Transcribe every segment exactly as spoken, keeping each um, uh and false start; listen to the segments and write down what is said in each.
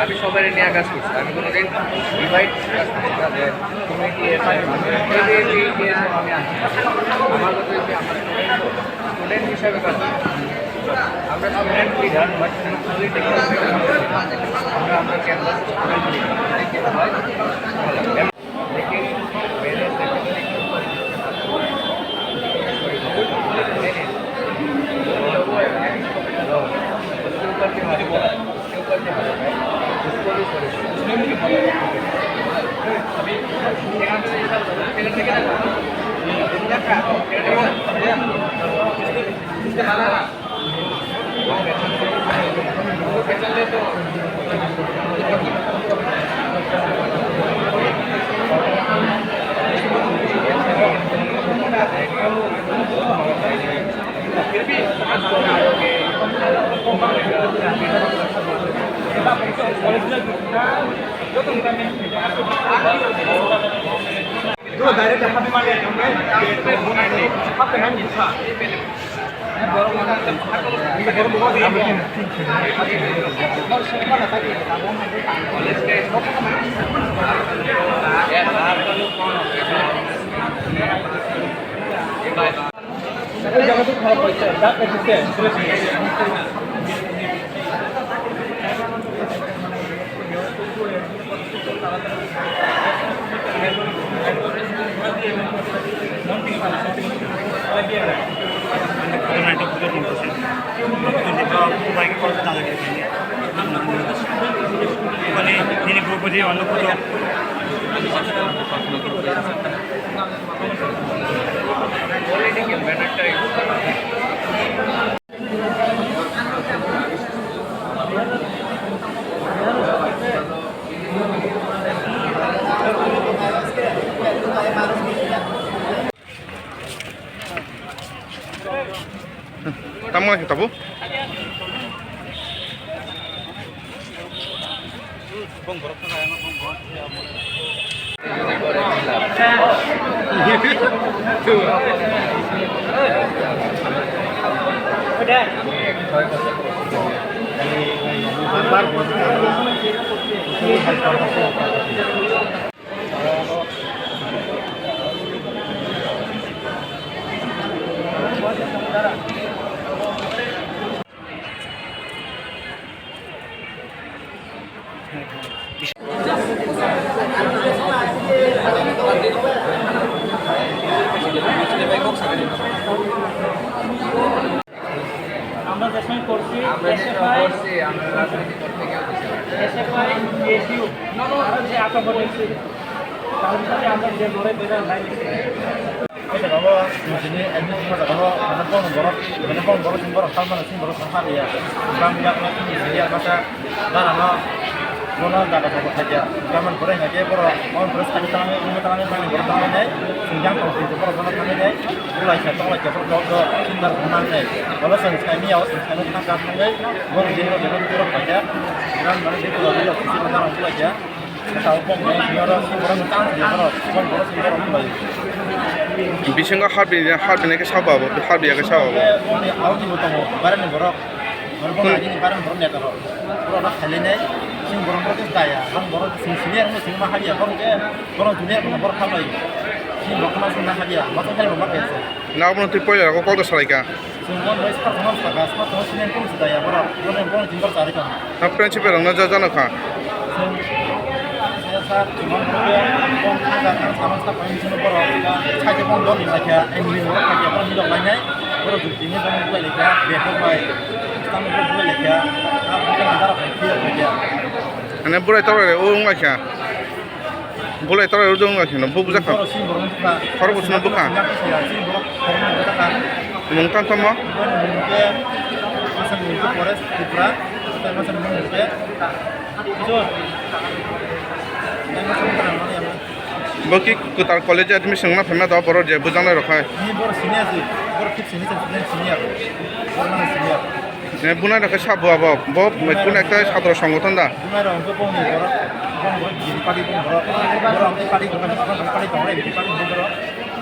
আমি সবাই নিয়ে কাজ করছি, আমি কোনোদিন ডিভাইড কাজ করছি না যে তুমি কি এ পারবে না। এই যে, এই যে, এই যে আমি আছি, আমার কথা হচ্ছে আমরা স্টুডেন্ট হিসাবে কাজ করছি। আমরা স্টুডেন্ট লিডার, বাট পলিটিক্যাল আমরা, আমরা campus student leader. Nini group ni ano puto. Tamo khe tabuk. আমরা যে সময় করছি, আমরা যে সময় এসএফআই, করছি, আমরা রাজনীতি করতে গিয়েও দিতে পারি। এসএফআই, এসইউ, আমরা যে আক্রমণ করছি, তার ভিতরে আমরা যে লড়াই করে আমরা জিতেছি। Abo nini admission abo, mane bong borok, mane bong borok, sing borok, salmano sing borok, sangha ya. Bang ya, ya, masa, dara no, bono jaga jaga khaja. Gaman borok hake borok, on borok sani tangai, ini tangai, bang borok tangai nai, sing jang kong sing borok bono tangai nai. Bulai sa, tong lai sa, borok dok dok, sing bar man nai. Bolo sani sani ya, sing sani thang thang nai. Borok jeng borok jeng borok khaja. Gran mane jeng borok jeng borok, sing borok bulai sa. Bisingo harbi, harbi nai khe sabo abo, harbi ya khe sabo abo. Nabo no twi poila ko kok da salai ka. Chwng bon bai sar jano saka, sar jano sini ang kung sida ya borok, borok, borok jin bar chari tong. Ha, principal rok no ja jano kha. Chwng sa, sa, chwng ang kung khe, kung kha ja kha, sa, sa, sa, sa, sa, borok, sa, sa, khe kung dol ni laikha, ang ni borok kha khe, borok ni dol lainai, borok jukti ni borok bulai laikha, bethok bai, stang borok bulai laikha, ha, borok ni dara bai, khe laikha. Ane burai tor bai, o wng laikha. Bulai tor rok wng khe no, bo bujak kha. Borok sini borok bwkha. Khorok bo sini bwkha. Sini borok khorok bwkha. Mung tang tamo? Borok mung khe, masa mung khe Forest Tripura, tei masa mung khe, jo. Tei masa mung khe. Bo ki kwtal college admission na phaima do borok je bujak nai rok hai. Ni borok sini asi, borok fifth semester senior. Borok senior. Ne bunai rok khe sabo abo, bo kunai ekta satro songothon da. Bunai rok hwnkhe bongni borok. Borok B J P party borok, borok B J P party borok, borok B J P party borok,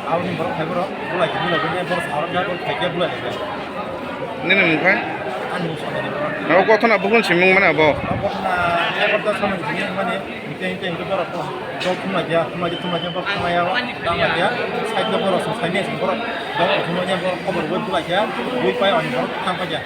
aboni borok hai borok, bulai khe bulai khe borok sarok ya borok khai khe bulai khe. Nini mung kha? Ani mung Sanjay Debbarma. Abo kothona buphun simung mane abo? Abo kothona, abo kothona samung simi mane, hingke hingke hingke borok dol thumlaiya, thumlaiya, thumlaiya, borok thumlaiya, thumlaiya, side o borok song saimanya song borok, borok thumlaiya, borok khobor bai bulaiya, bui pai ani borok thang paikha.